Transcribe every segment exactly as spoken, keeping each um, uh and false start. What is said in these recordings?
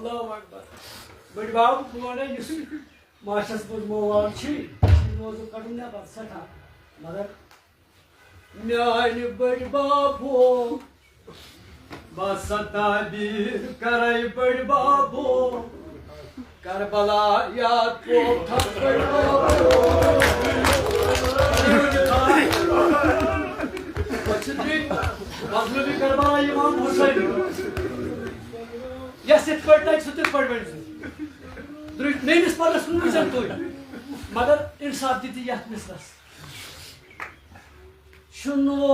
اللہ اکبر۔ بٔڈۍ بب، بہٕ وَنَے، یُس ماچھَس منٛز موال چھِ، یہِ چھِ موضوٗع کَڑُن نٮ۪بر سٮ۪ٹھاہ۔ مگر میٛانہِ بٔڈۍ بابو، بہٕ ہسا تعبیٖر کَرَے بٔڈۍ بابو، کربلا یاد پوٚو تھَس بٔڈۍ بابو۔ پَتہٕ چھِ درٛوٚگۍ مظلوٗمِ کربلا امام حسین۔ یَس یِتھ پٲٹھۍ تَگہِ، سُہ تِتھ پٲٹھۍ ؤنۍ زِ۔ درٛوٚگۍ میٛٲنِس پَرَس کُن وٕچھزٮ۪ن تُہۍ، مگر اِنصاف دِتِو یَتھ مِثلَس۔ شُنو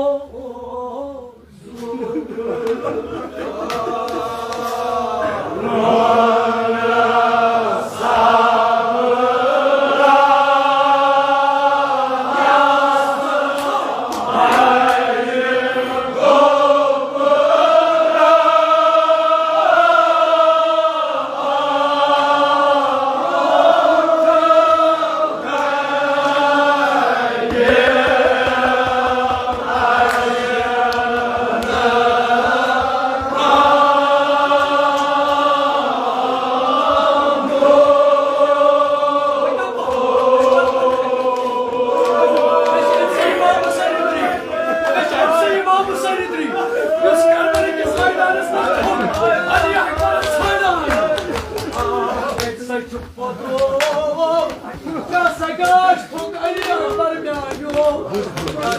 سا گاش تھوٚک علی اکبر میانیو،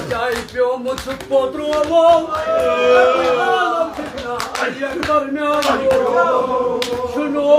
جایہِ پیومُت چھُ پوتروو۔ علی اکبر میانیو، شُنو۔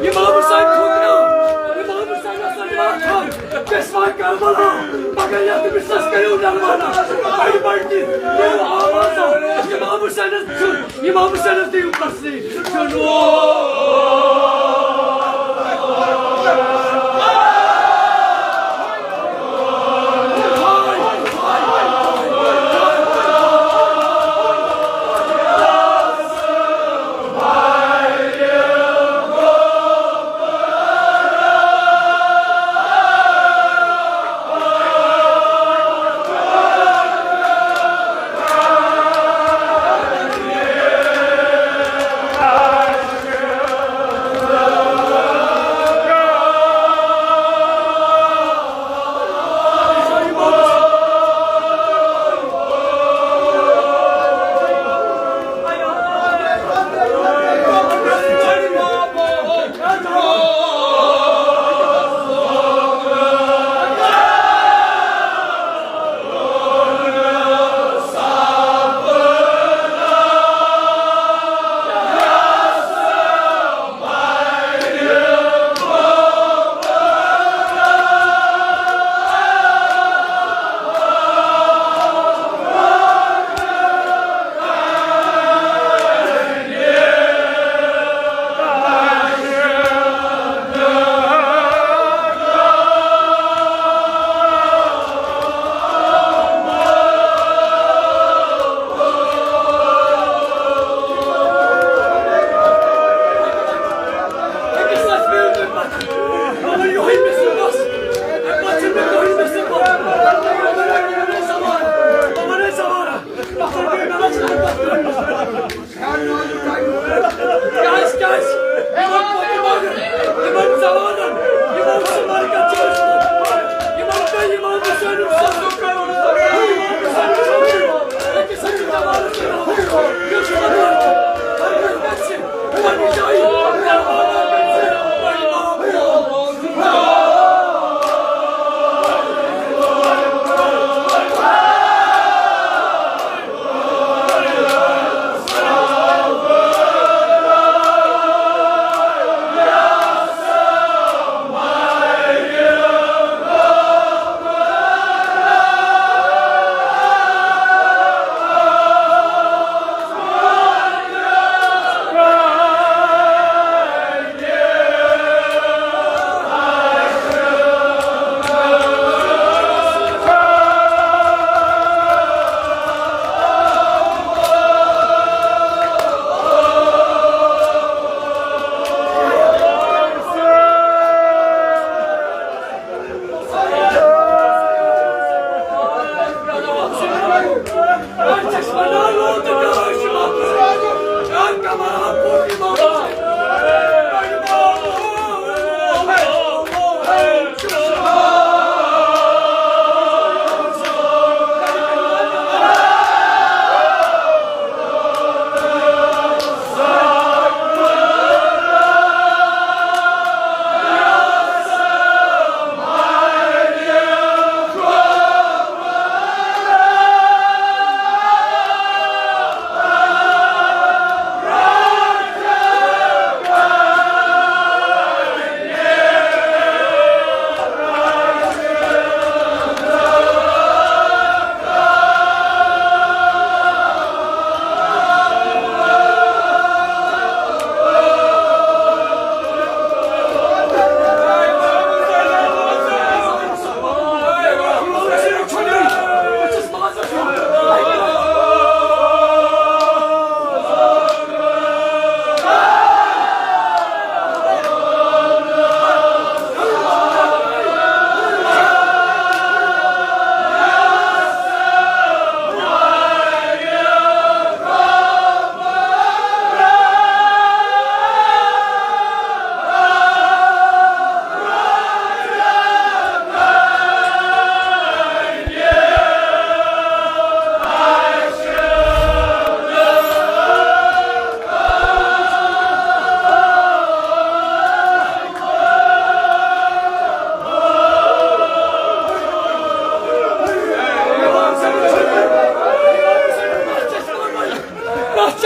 امام حسین کھوترا، امام حسین حسن واتھان، پیشوا کربلا، مگر یتھ مِثلس کٔرِو نرمانہ، بڑِ بڑِ تہِ، دِیِو آوازہ، امام حسینس چھُ، امام حسینس دِیِو تسلی، چھُ نور۔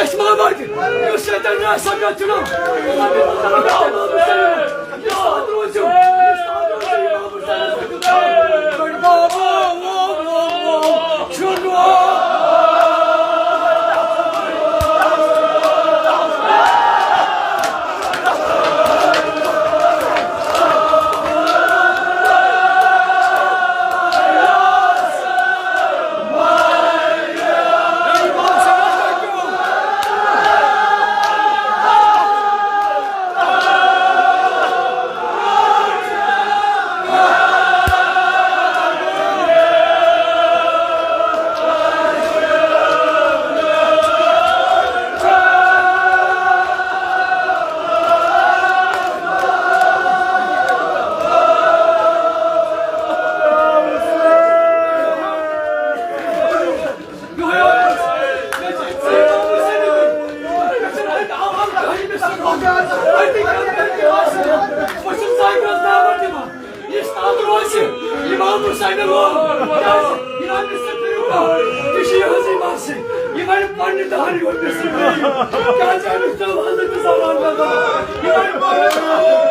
اسماعیل باقی، یُس شیطان نہ سمجھا چھُنہ، یُس اَتھ منٛز چھُنہ، یُس اَتھ روٗزِو، یُس اَتھ روٗزِو، یُس اَتھ روٗزِو۔ امام حسین لوگ۔ امام حسین، یہ وَنہِ پننہِ دہن یوت مےٚ سۭتۍ۔ کیٛازِ أمِس چھُ حضرت زمان لگان؟ یہ وَنہِ پننہِ دہن۔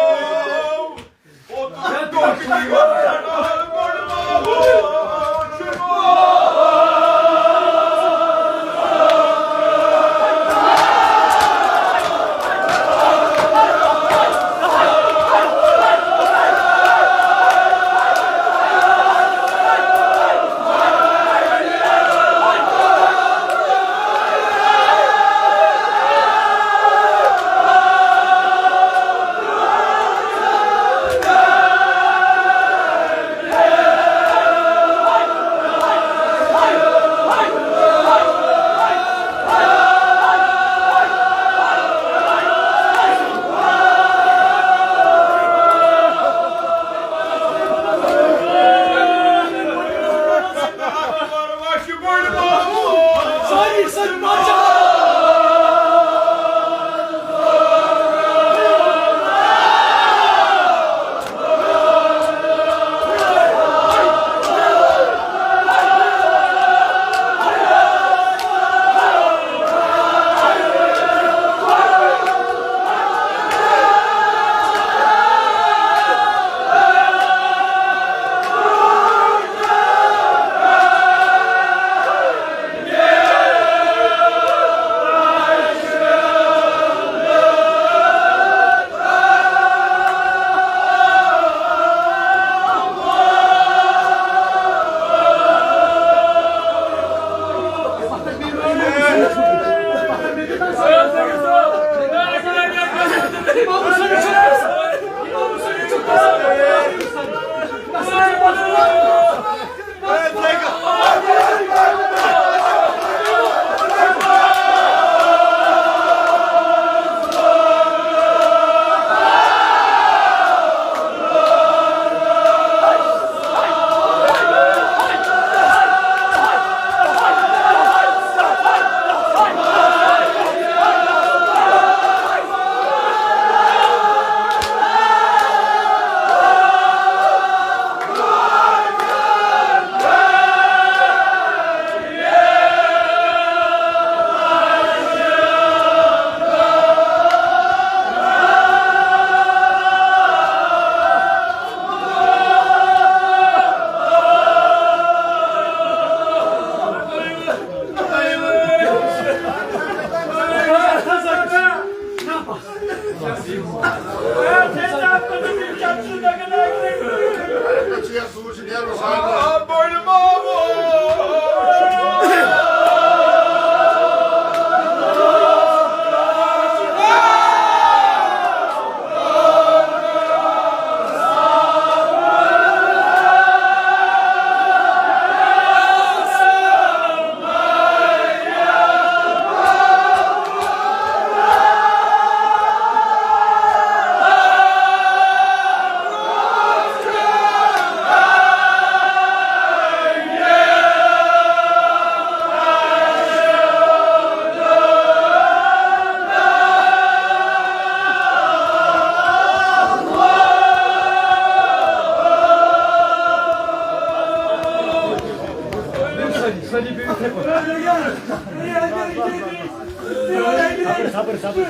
صبر، صبر، صبر۔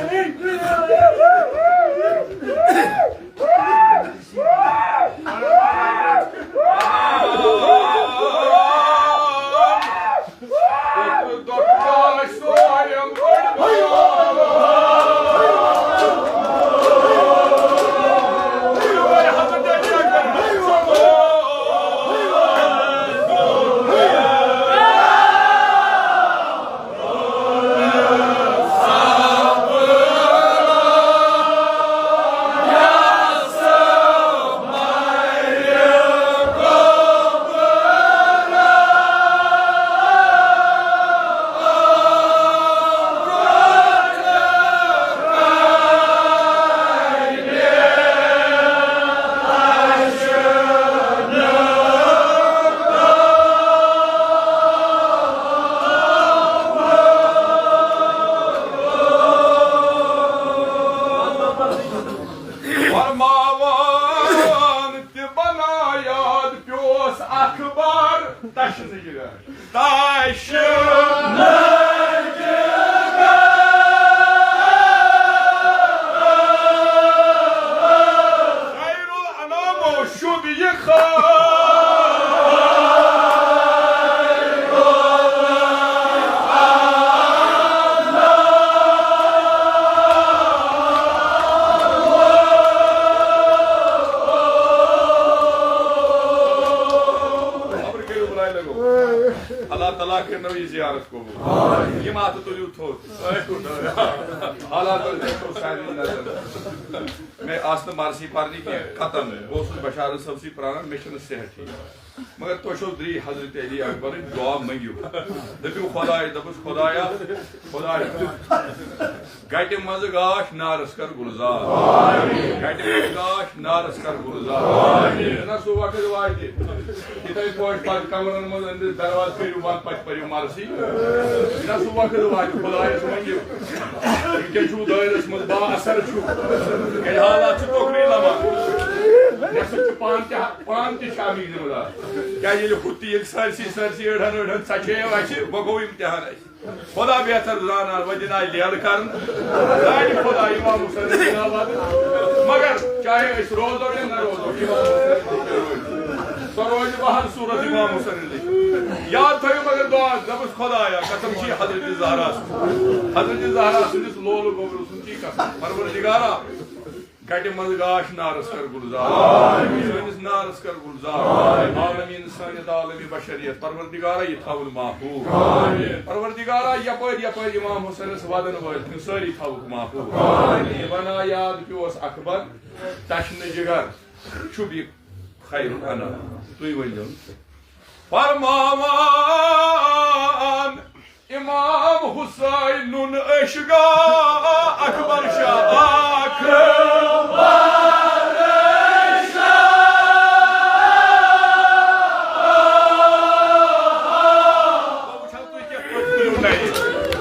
فرماوان تہِ بنایاد پیوس اخبار تشنہٕ جگر۔ تشنہٕ جگر۔ خیر الانام شد یہ خان۔ خبر کٔرِو بُلاے لگو۔ اللہ تعالیٰ کٔرنو یہِ زیارت قبول۔ یِم اَتھٕ تُلِو تھوٚد۔ اللہ تعالیٰ کٔرنو سارنٕے نظر۔ مےٚ آسہٕ نہٕ مرثی پرنہِ کینٛہہ، قطعاً۔ بہٕ اوسُس بشارت صٲبسٕے پران، مےٚ چھَنہٕ صحت ٹھیٖک۔ مگر تُہۍ چھِو درٛی حضرت علی اکبرٕنۍ دُعا مٔنٛگِو۔ دٔپِو خۄداے، دَپُس خۄدایا، خۄدایا۔ گٹہِ منٛزٕ گاش نارس کر گُلزار۔ گٹہِ منٛزٕ گاش نارس کر گُلزار۔ نہ سُہ وقت واتہِ۔ یِتھَے پٲٹھۍ پتہٕ کمرن منٛز أنٛدرٕ دروازٕ کٔرِو بنٛد، پتہٕ پٔرِو مرثی۔ نہ سُہ وقت واتہِ، خۄدایس ؤنِو۔ وٕنکٮ۪ن چھُو دٲیرس منٛز با اثر چھُو۔ کیٛازِ حالات چھِ توکُنُے لمان۔ نٮ۪صٕف چھُ پانہٕ تہِ، پانہٕ تہِ چھُ اَمیُک ذمہٕ دار۔ کیٛازِ ییٚلہِ ہُہ تہِ ییٚلہِ سٲرسٕے، سٲرسٕے أڑہَن، أڑہَن ژَچھیو اَسہِ، وۄنۍ گوٚو اِمتِحان اَسہِ۔ خۄدا بہتر زانان، وۄنۍ دِنۍ آے لیلہٕ کرنہٕ۔ زانہِ خۄدا امام حسین زندہ باد۔ مگر چاہے أسۍ روزو یا نہ روزو، امام حسین سۄ روزِ بہر صورت امام حسین۔ یاد تھٲیِو مگر دعا، دَپُس خۄدایا، قسم چھِ حضرت زہرا سٕنٛز۔ حضرت زہرا سٕنٛدِس لولہٕ گوبرٕ سُنٛد چی قسم۔ پروردگارا، گٹہِ منٛز گاش نارس کر گُلزار۔ سٲنِس نارس کر گُلزار۔ عالمیٖن سٲنِس عالمِ بشریت۔ پروردگارا، یہِ تھاوُن محفوظ۔ پروردگارا، یپٲرۍ یپٲرۍ امام حسینس ودن وٲلۍ، تِم سٲری تھاوُکھ محفوظ۔ یہِ بنا یاد پیوس اکبر، تشنہٕ جگر چھُ بیٚیہِ خیر الانام۔ تُہۍ ؤنۍزیو۔ فرماوان امام حسینُن عشقا اکبر شاہ، اکبر شاہ۔ بہٕ وٕچھان تُہۍ کِتھ پٲٹھۍ تُلِو نَرِ۔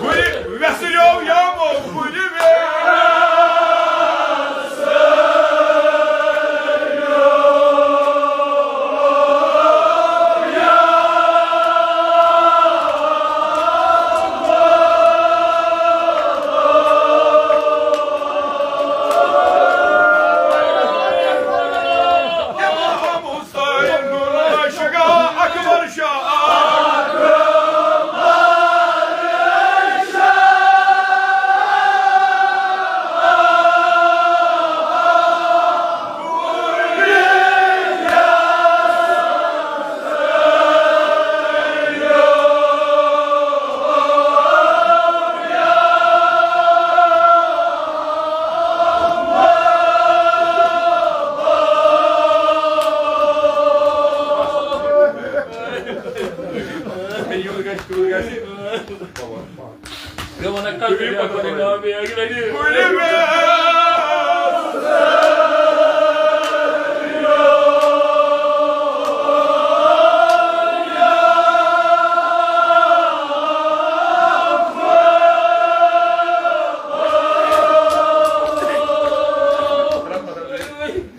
گُرِ وٮ۪سٕریو یامو گُرِ وٮ۪سٕریو۔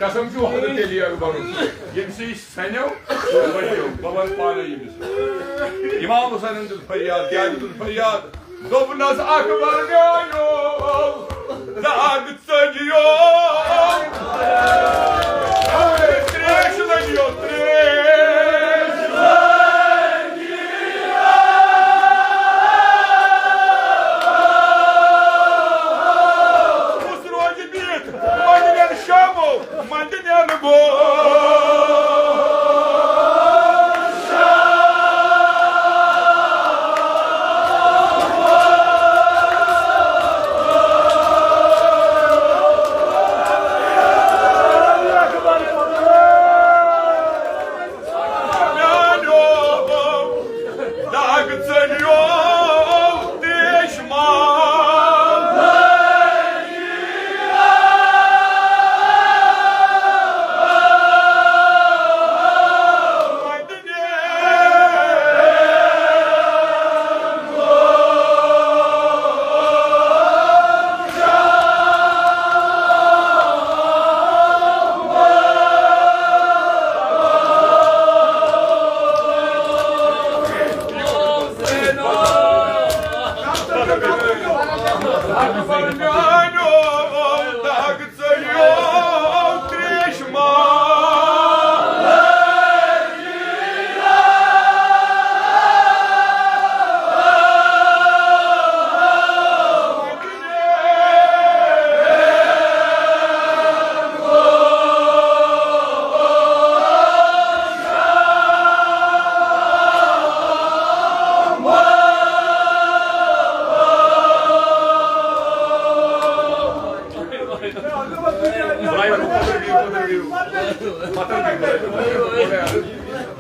قسم چھُ حضرت علی اکبرُک، ییٚمہِ سۭتۍ سَنیو، بَچیو، بہٕ وَنہٕ پانَے ییٚمِس۔ امام حسینن دیُت فریاد، کیٛاہ دیُتُن فریاد؟ دوٚپنَس اکبر میٛانیو، دَگ ژٔجِیو، ترٛیش لٔجِیو، ترٛیش لٔجِیو۔ کُس روزِ بِہِتھ؟ منٛدٕ نٮ۪ن شامو، منٛدٕ نٮ۪ن گوٚو۔ میٛانیو دَگ ژٔلِیو تیش مال۔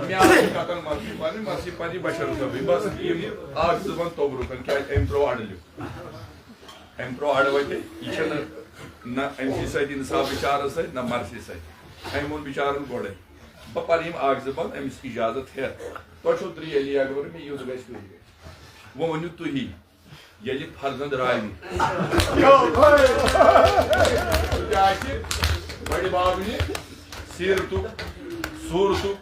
مےٚ آسہِ کَتَن مرضی پَنٕنۍ، مرضی پَنٕنۍ بشر صٲبٕے۔ بس یِم اَکھ زٕ وَن توبرُکَن، کیٛازِ أمۍ ترٛوو اَڈٕ لیوٚکھ۔ أمۍ ترٛوو اَڈٕ وَتہِ۔ یہِ چھَنہٕ نہ أمۍ سٕے سۭتۍ اِنصاف بِچارَس سۭتۍ، نہ مرثی سۭتۍ۔ أمۍ ووٚن بِچارَن گۄڈَے، بہٕ پَرٕ یِم اَکھ زٕ بَنٛد أمِس اِجازت ہٮ۪تھ۔ تۄہہِ چھو ترٛیٚیہِ علی اکبر، مےٚ یُتھ گژھِ، تُہۍ گژھِ۔ وۄنۍ ؤنِو تُہی، ییٚلہِ فرزند راوی۔ تہِ آسہِ بڑِ بابنہِ سیرتُک، صوٗرتُک،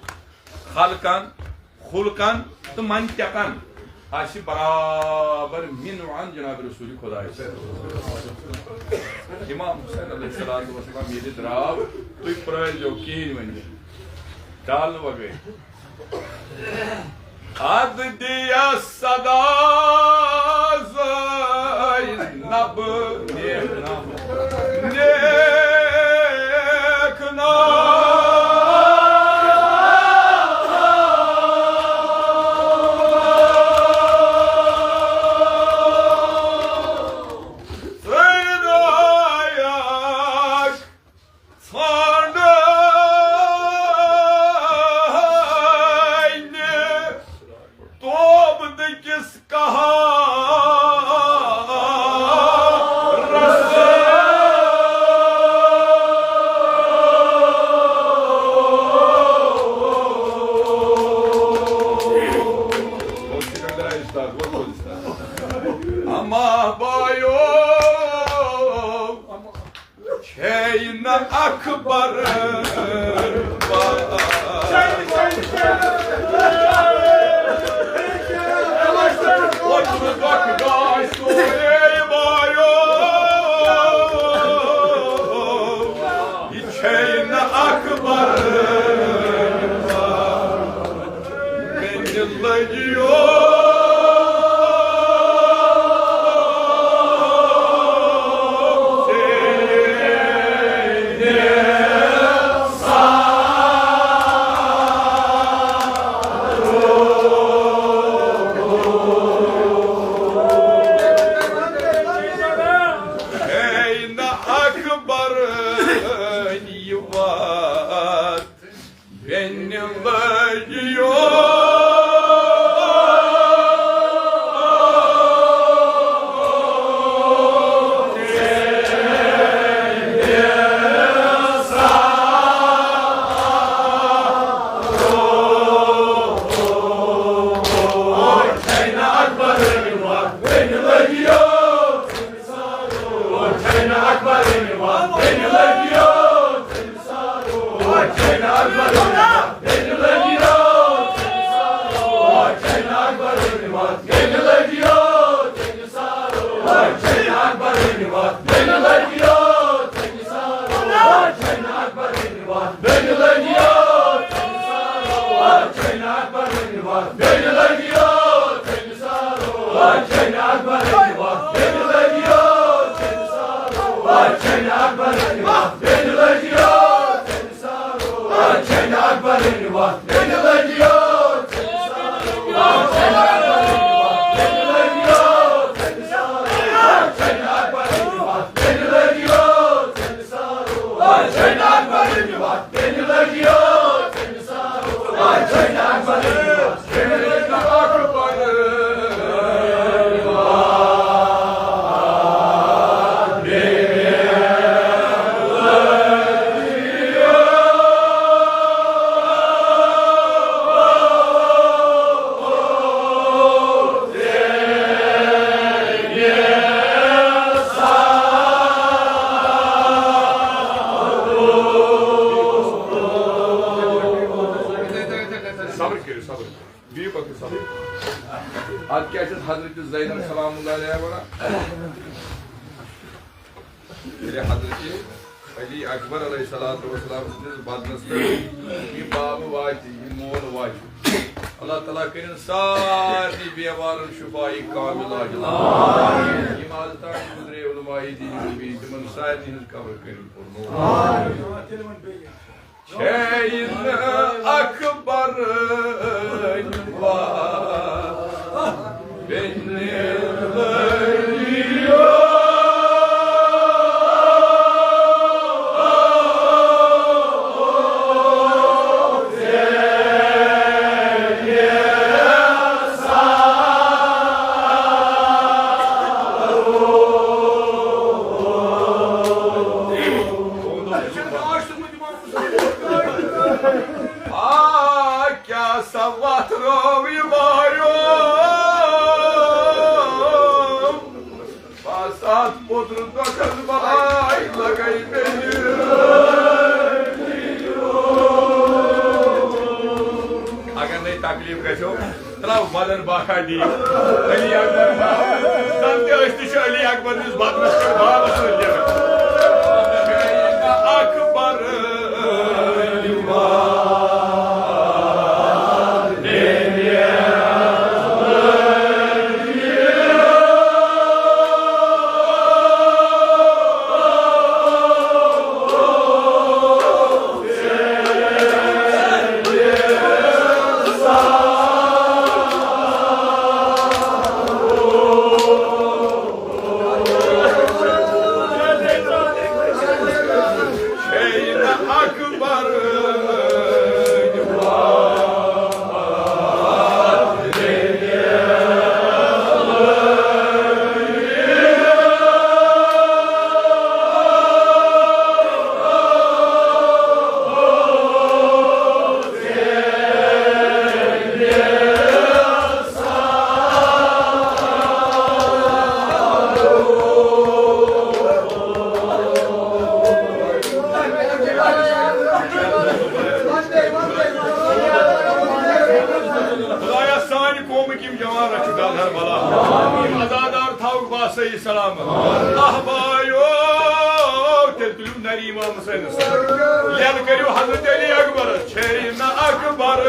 خلقن، خلقن تہٕ منطقن آسہِ برابر مِنوان جناب رسول خدایس۔ امام حسین علیہ الصلوۃ والسلام ییٚلہِ درٛاو، تُہۍ پرٛٲرۍزیو، کِہیٖنۍ ؤنِو، ڈالنہٕ وغٲر۔ ادٕ دِیَس صدا زینب نیک نام، نیک نام۔ ژٕے نایَکھ ژھانٛڈٲنۍ توبہٕ دٔکِس قہرس۔ اما بایو، چھے نہٕ اکبر اوترٕ دۄکھ گاش سورے بایو، یہِ چھے نہٕ اکبر۔ بیٚنہِ لٔگِو ہے نہ اکبر یہِ وات۔ بیٚنہِ لٲگِو صبر کٔرِو، صبر۔ بِہِو پَتہٕ صبر۔ اَتھ کیٛاہ چھِ حضرت زینب سلام اللہ علیہا وَنان؟ ییٚلہِ حضرت علی اکبر علیہ الصلوۃ والسلام سٕنٛدِس بدنس پٮ۪ٹھ یہِ بابہٕ واتہِ، یہِ مول واتہِ، اللہ تعالیٰ کٔرِن سارنٕے بیمارن شفاء کامل عاجل۔ یِم از تام گُزرے علماء دین، تِمن سارنٕے ہٕنٛز قبر کٔرِن پُرنور۔ چھے نہٕ اکبر بیٚنہِ لٔگِو۔ آ، کیٛاہ سا وَتھ رٲو یہِ وایو؟ بس اَتھ پوٚتُر دۄکھَس بَلاے لَگَے بیٚیہِ۔ اگر نَے تکلیٖف گژھیو، ترٛاو بدن باقا دی۔ علی اکبر بابا۔ زن تہِ أسۍ تہِ چھِ علی اکبر نِس بدنس پٮ۪ٹھ بابس سۭتۍ گِنٛدان۔ اکبر۔ خدایا، سانہِ قومٕکۍ یِم جوان رَچھِ گَلہٕ ہَر بَلا۔ یِم عزادار تھاوُکھ باسٲیی سلامت۔ اَہہ بایو، تیٚلہِ تُلِو نری امام حسینس۔ یَلہٕ کٔرِو حضرت علی اکبرس، چھے نہٕ اکبر۔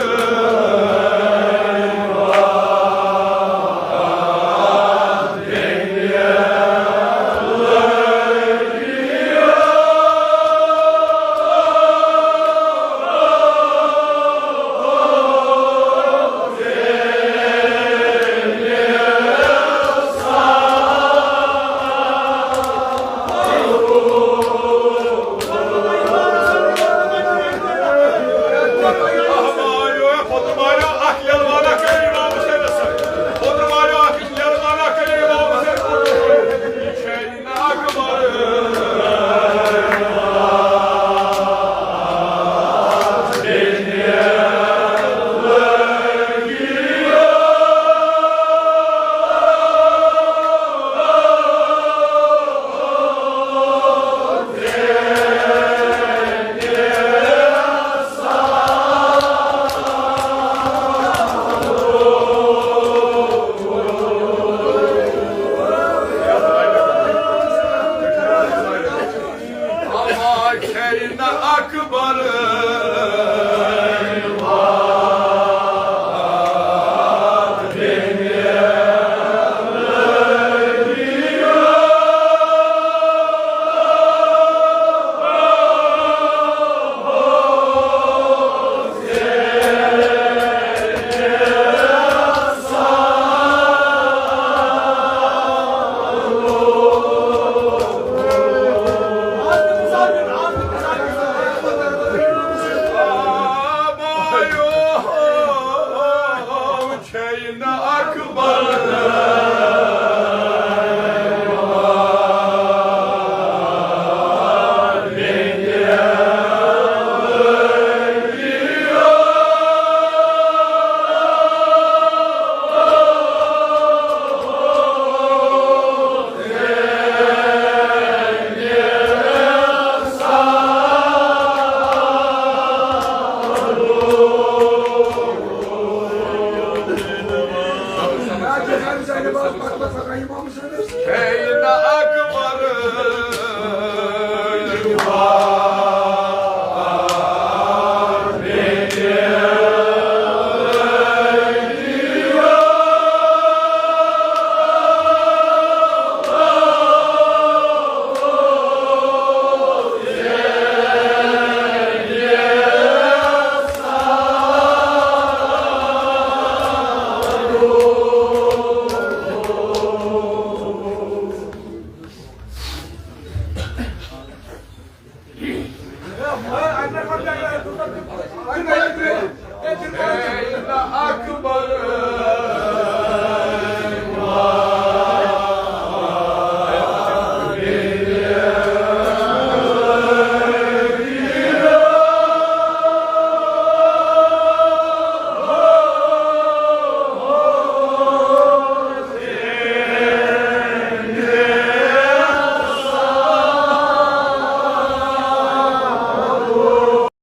Hey, you know,